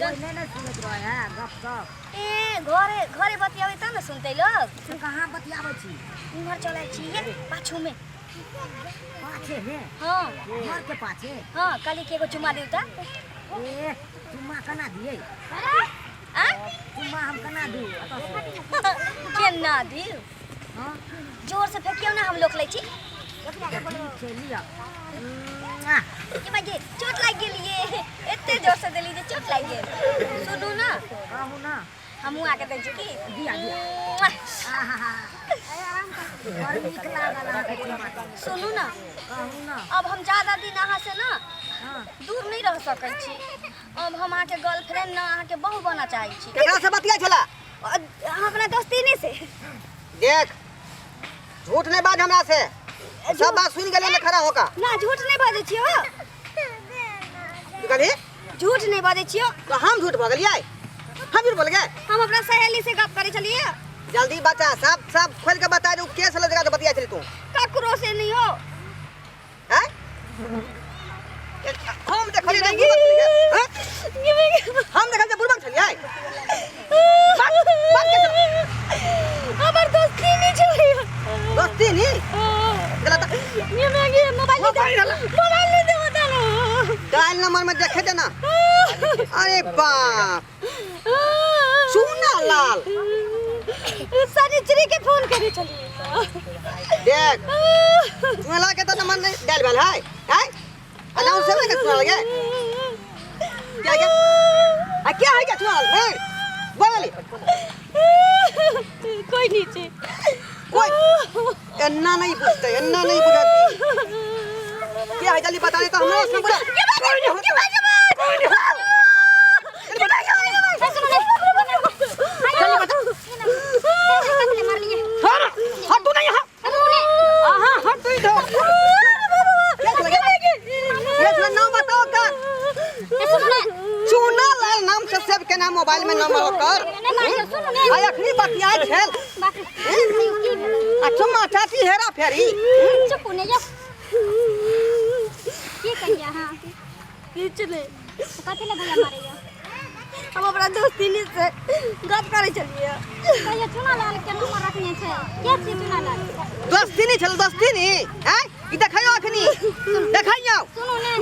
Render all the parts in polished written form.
कोई नहीं ने सुनैत रहे है गप सप। ए घरे घरे बतियाबै तब ने सुनतै लोग। से कहाँ बतियाबै छी? उम्हर चलै छियै पाछू में। पाछे में? हाँ। घर के पाछे? हाँ, कहली कि एगो चुमा दिउ तऽ। ए चुम्मा केना दियै? आ? चुम्मा हम केना दू एतऽ से? केना दिउ? हाँ। जोर से फेकियौ ना, हम लोक लै छी। ठीक छै, लिअ। ए भाई, चोट लागि गेल ये। एते जोर से देली जे चोट लागि गेल। सुनू ना। कहू ना। हमहूँ आके दै छी की? दिया, दिया। आहा, बड़ नीक लागल अहाँके चुम्मा। सुनू ना। कहू ना। अब हम ज्यादा दिन अहाँ से ना हाँ। दूर नहीं रह सकै छी। अब हम अहाँके गर्लफ्रेंड ना, अहाँके बहू बनऽ चाहै छी। केकरा से बतिया छला? हम अपना दोस्तीने से। देख, झूठ नहीं बाज हमरा से, सब बात सुन गेलियै ने खड़ा होका। ना, झूठ नहीं बाजै छियौ। की कहली? झूठ नहीं बाजै छियौ। तो हम झूठ भऽ गेलियै? हम झूठ बोल गए? हम अपना सहेली से गप करै छलियै। जल्दी बता, सब सब खोल के बता दू, के छल जगह बतिया छली तू? ककरो से नहीं हो। हैं? हम देखलियै जे बुड़बक छलियै, हैं? हम देखलियै जे बुड़बक छलियै। बात बात के छल? हमर दोस्ती नहीं छलियै। दोस्ती नहीं? गलत। ये मैं ये मोबाइल नहीं दे, मोबाइल मोबाइल नहीं दे बता लो। डायल नंबर में देखे देना। अरे बाप, चूना लाल। सनिचरी के फोन करे छलियै। देख, चूना लाल के तो नंबर नहीं डायल भेल है, हैं? अनाउंस से नहीं चूना लाल के क्या क्या आ क्या है? क्या चूना लाल है? बोल। कोई नहीं छे। कोई एन्ना नहीं पूछते, एन्ना नहीं बुझाती। क्या है, जल्दी बता दे तो हमरा उसमें बोला। कोई नहीं होता, कोई नहीं होता। जल्दी बता। हट हट तू नहीं यहाँ। हाँ, हट तू इधर। क्या चला गया ये? चला नाम बताओ का। चूना लाल नाम से सेव के नाम मोबाइल में नंबर ओकर आ अखनी बतियाय छल आ चुम्मा चाची हेरा फेरी। चुप ने यो, की कहिया? हाँ। किछु नहीं। कथी ले भैया मारैया? हम अपना दोस्ती से गप करै छलियै। कहिया चूना लाल के नंबर रखने छै? के छियै चूना लाल? दोस्ती नहीं छल, दोस्ती नहीं हैं। ई देखैयो, अखनी देखैयो। सुनू ने,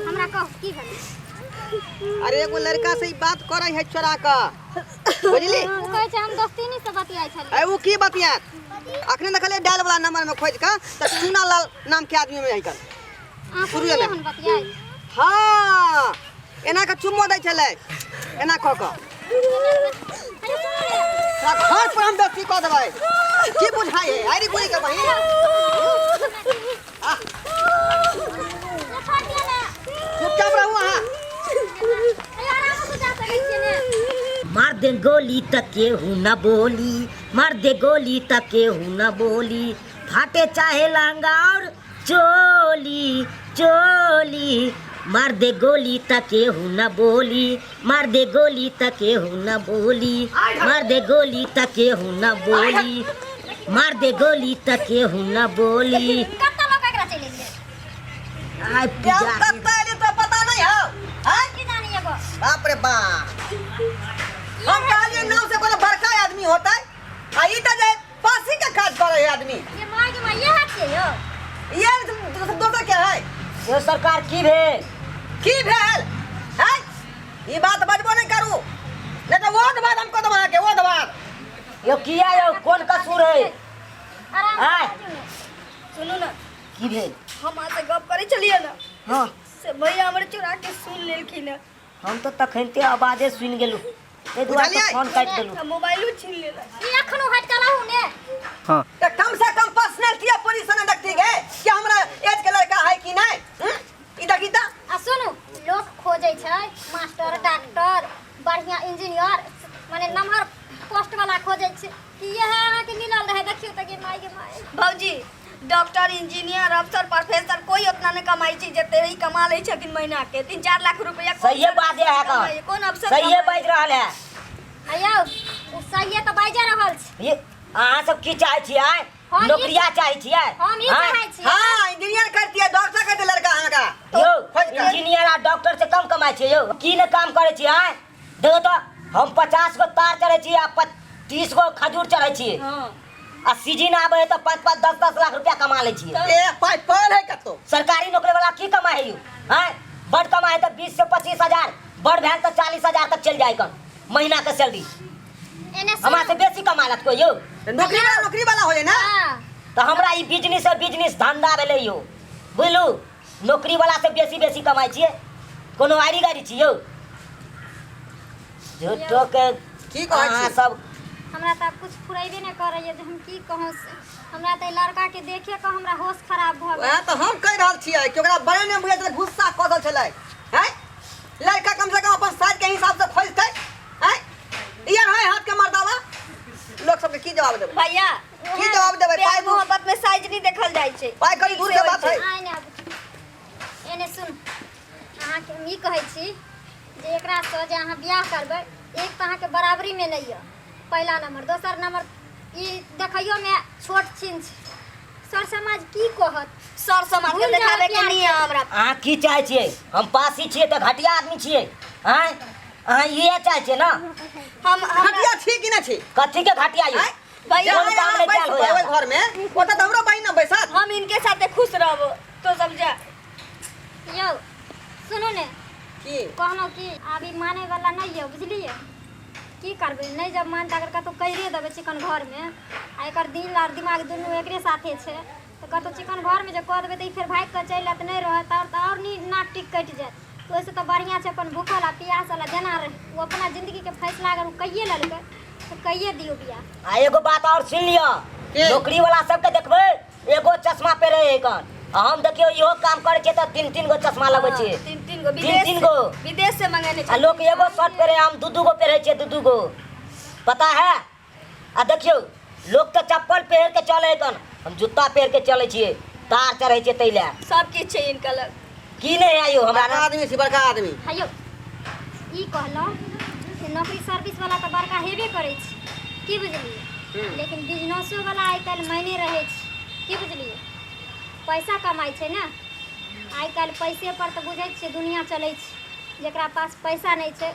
हमरा कहू की भेलै? अरे एगो लड़का से ई बात करै है चोरा क, बुझली? ओ कहै छै हम दोस्तीनी से बतियाइ छलियै। ए उ की बतियात? अखने देखलियै डायल वाला नंबर में खोज क त चूना लाल नाम के आदमी में है कल। अहाँ शुरुए में। सुनलियै हन बतियाइ? हाँ, एना के चुम्मो दै छलै एना कऽ कऽ। अरे सुनू ने। तोरा घर पर हम बेइज्जती कऽ देबै। की बुझाइ है आइरी गोरी के बहिन? ये छोड़ दिया ने। चुपचाप रहू अहाँ। अरे आराम से जा सकै छियै ने। मार दे गोली त केहू न बोली, मार दे गोली त केहू न बोली, फाटे चाहे लहंगा और चोली चोली, मार दे गोली त केहू न बोली, मार दे गोली त केहू न बोली, मार दे गोली त केहू न बोली, मार दे गोली त केहू न बोली। कत्ता लोग एकरा चलि एलियै? आय क्या पूजा। कत्ता एलियै तो पता नहीं हौ, हैं? की जानी एगो। बाप रे बाप, हम कहलियै नाव से कोनो बड़का आदमी होतै आ ई तऽ जे पासी के काज करे है आदमी। ये माय के माय, ये छियै यौ। ये दोसर के है। यो सरकार, की भेल? की भेल है? ई बात बजबो नहीं करू, नहीं तो वो बात हम कह देब अहाँके वो बात। यो किया यो, कोन कसूर है? आराम से आय। बाजू ने। सुनू ना। की भेल? हम अहाँ से गप करै छलियै ने। हाँ। से भैया हमर चोरा के सुन लेलखिन हँ। हम तो तखनते आवाजे सुनि गेलहुँ, ताहि दुआरे बुझलियै? तऽ फोन काटि देलहुँ। आ मोबाइलो छीन लेलक। ई एखनो हटि कऽ रहू ने। तो कम से कम पर्सनैलिटी या पोजीशन देखती गे कि हमरा एज के लड़का है कि नहीं, हम्म? ई देखी त। आ सुनू, लोक खोजै छै मास्टर, डॉक्टर, बढ़िया इंजीनियर, माने नमहर पोस्ट वाला खोजै छै कि इएह अहाँके मिलल रहै। देखियौ तऽ गे माय गे माय। भौजी, डॉक्टर, इंजीनियर, अफसर, प्रोफेसर कोई उतना नहीं कमाई छै जते ई कमा लै छथिन महीना के 3-4 लाख रुपया। कोन सहिए बात है का। कमाई, कोन अफसर सहिए कमाई? बाजि रहल है। आ यौ, ओ सहिए तऽ बाजि रहल छै। ये अहाँ सब की चाहै छियै? हम ई- नौकरिया चाहै छियै? हम ई आँय? चाहै छियै। हाँ, इंजीनियर करती है, डॉक्टर करती है लड़का अहाँ का। यौ, खोज कर। इंजीनियर आ डॉक्टर से कम कमाइ छियै यौ? की ने काम करै छियै, आँय? देखो तो हम 50 गो तार चढ़ै छी आ 30 गो खजूर चढ़ै छी। हाँ। आ सीजन आबै है तऽ 5 5 10 10 लाख रुपया कमा लै छियै। ए पाइ पड़ल है कतौ? सरकारी नौकरी वाला की कमाइ है यौ? आँय, बड़ कमाइ है तऽ 20 से 25 हजार, बड़ भेल तऽ 40 हजार तक चलि जाइ कन महीना के सैलरी। एने हमरा से बेसी कमा लत कोई यौ? तऽ नौकरी वाला हो जाए ना। हाँ। तऽ हमरा ई बिजनेस से बिजनेस धंधा भेलै यौ, बुझलू? नौकरी वाला से बेसी बेसी कमाइ छियै, कोनो आरी गाड़ी छी यौ? झूठो के की कहै अहाँ छी? सब हमरा तऽ आब कुछ फुरेबे नहि करैए जे हम की कहूँ। हमरा तऽ ई लड़काके देखे कऽ हमरा होश खराब भऽ गेल। वएह तऽ हम कहि रहल छियै कि ओकरा बड़े नहि बुझैत छलै, गुस्सा कऽ देल छलै। हैं, लड़का कम से कम अपन साइज के हिसाब से खोजतै। हैं, ई अढ़ाई हाथ के मर्दावा, लोक सबके की जवाब देबै? भैया, की जवाब देबै? प्यार पाइ मोहब्बत में साइज नहीं देखल जाइ छै। पाइ करी दूर के बात है। आइ ने आबू, एने सुन। अहाँके हम ई कहै छी जे एकरासँ जे अहाँ बियाह करबै, एक तऽ अहाँके बराबरीमे नहि यऽ पहिला नंबर, दोसर नंबर ई देखैयोमे छोट छिन छै। सर समाज की कहत? सर समाज के भूल जाओ देखाबे के प्यार नहीं है हमरा। अहाँ की चाहै छियै? हम पासी छियै तऽ घटिया आदमी छियै? आँय, अहाँ इएह चाहै छियै ने? हम घटिया छी कि नहि छी? कथी के घटिया यौ? आँय? भैया, कोन काम अहाँ नहि कयल बैस होय ओहि घर में, ओतऽ तऽ हमरो बहिन ने बैसत। हम इनके साथे खुश रहबो तो समझा। यौ सुनू ने। की? कहलहुँ कि आब ई मानैवला नहि यऽ, बुझलियै? की करबै, नहि जब मानतै अगर कतहु करिए देबै चिकन घरमे, आ एकर दिल आर दिमाग दुनू एकरे साथे छै, तऽ कतहु चिकन घरमे जे कऽ देबै तऽ ई फेर भागि कऽ चलि आयत, नहि रहत आओर तऽ आओर नाक टीक कटि जायत। तऽ ओहिसँ तऽ बढ़िआँ छै अपन भूखल आ पियासल आ जेना रहै, ओ अपना जिन्दगीके फैसला अगर ओ कैए लेलकै तऽ कैए दियौ बियाह। आ एगो बात और सुन लिअ। की? नौकरी वाला सबके देखबै एगो चश्मा पहिरे है कन, आ हम देखियौ इहो काम करै छियै तऽ तीन तीन गो चश्मा लगबै छियै। तीन तीन गो। तीन विदेश तीन गो। विदेश से मंगेने आ लोक एगो शर्ट पहिरे, हम दू दू गो पहिरे छियै, दू दू गो, पता है? आ देखियौ लोक तऽ चप्पल पहिर के चलै कन, हम जूता पहिर के चलै छियै, तार चढ़ै छियै ताहि लए। सब किछु छै इनका लग। की नहि है यौ हमरा? बड़का आदमी छी, बड़का आदमी। हे यौ, ई कहलहुँ जे नौकरी सर्विस वाला तऽ बड़का हेबे करै छै, की बुझलियै? लेकिन बिजनेसो वाला आइ काल्हि मायने रहै छै, की बुझलियै? पैसा कमाइ छै ने आइ काल्हि, पैसे पर तऽ बुझै छियै दुनिया चलै छै। जकरा पास पैसा नहि छै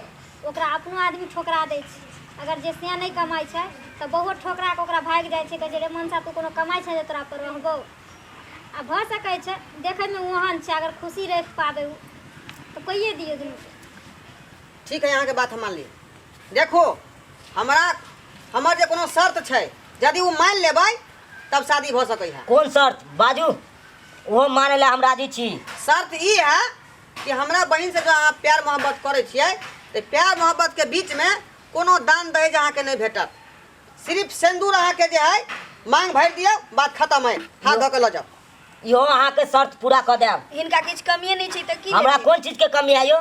ओकरा अपनो आदमी ठोकरा दै छै। अगर जे से नहि कमाइ छै तऽ बहुत ठोकरा कऽ ओकरा भागि जाइ छै, कहै छै रे मनसा, तू कोनो कमाइ छै जे तोरा पर रहबौ? आ भऽ सकै छै देखैमे ओहन छै, अगर खुशी राखि पाबै ओ तऽ कहिए दियौ दुनूके। ठीक है, अहाँके बात हम मान ली। देखो, हमरा हमर जे कोनो शर्त छै, यदि ओ मान लेबै तब शादी भऽ सकै है। कोन शर्त बाजू, ओहो मानै लए हम राजी छी। शर्त ई है कि हमरा बहिन से जो अहाँ प्यार मोहब्बत करै छियै तऽ प्यार मोहब्बत के बीच में कोनो दान दहेज अहाँके नहि भेटत। सिर्फ सिन्दूर अहाँके जे है मांग भरि दियौ, बात खत्म है, हाथ धऽ के लऽ जाउ। इहो अहाँके शर्त पूरा कऽ देब। हिनका किछु कमिए नहि छै तऽ की हमरा लेथिन? कोन चीजके कमी है यौ?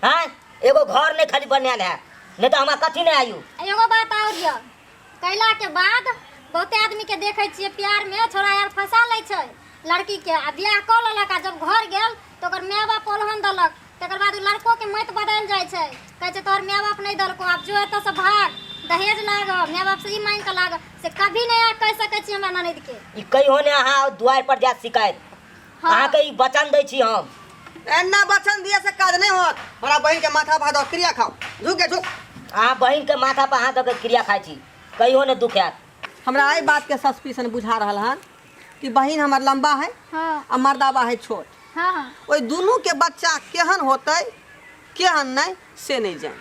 हैं, एगो घर नहि खाली बनायल है, नहि तऽ हमरा कथी नहि आयु। एगो बात और यऽ, कैला के बाद बहुते आदमी के देखै छियै प्यार में छोड़ा यार फंसा लै छै लड़की के, आ बियाह कऽ लेलक, आ जब घर गेल तऽ ओकर माय बाप ओलहन देलक, तकर बाद ओ लड़को के मत बदलि जाइ छै, कहै छै तोहर माय बाप नहि देलको, आब जो एतऽ से भाग, दहेज लागऽ, माय बाप से ई मांगि कऽ लागऽ, से कभी नहि अहाँ कहि सकै छी हमरा ननैद के। ई कहियो ने अहाँ दुआरि पर जायत शिकायत। हाँ। अहाँके ई वचन दै छी हम। एना वचन दिए से काज नहीं होत। हमरा बहिन के माथा पर दो क्रिया खाओ, झुक के झुक। अहाँ बहिन के माथा पर हाथ दऽ के क्रिया खाइ छी, कहियो ने दुख हैत। हमरा एहि बात के सस्पिशन बुझा रहल हन कि बहिन हमर लंबा है हाँ। आ मर्दाबा है छोट। हाँ। ओहि दुनू के बच्चा केहन होतै केहन नहीं से नहीं जान।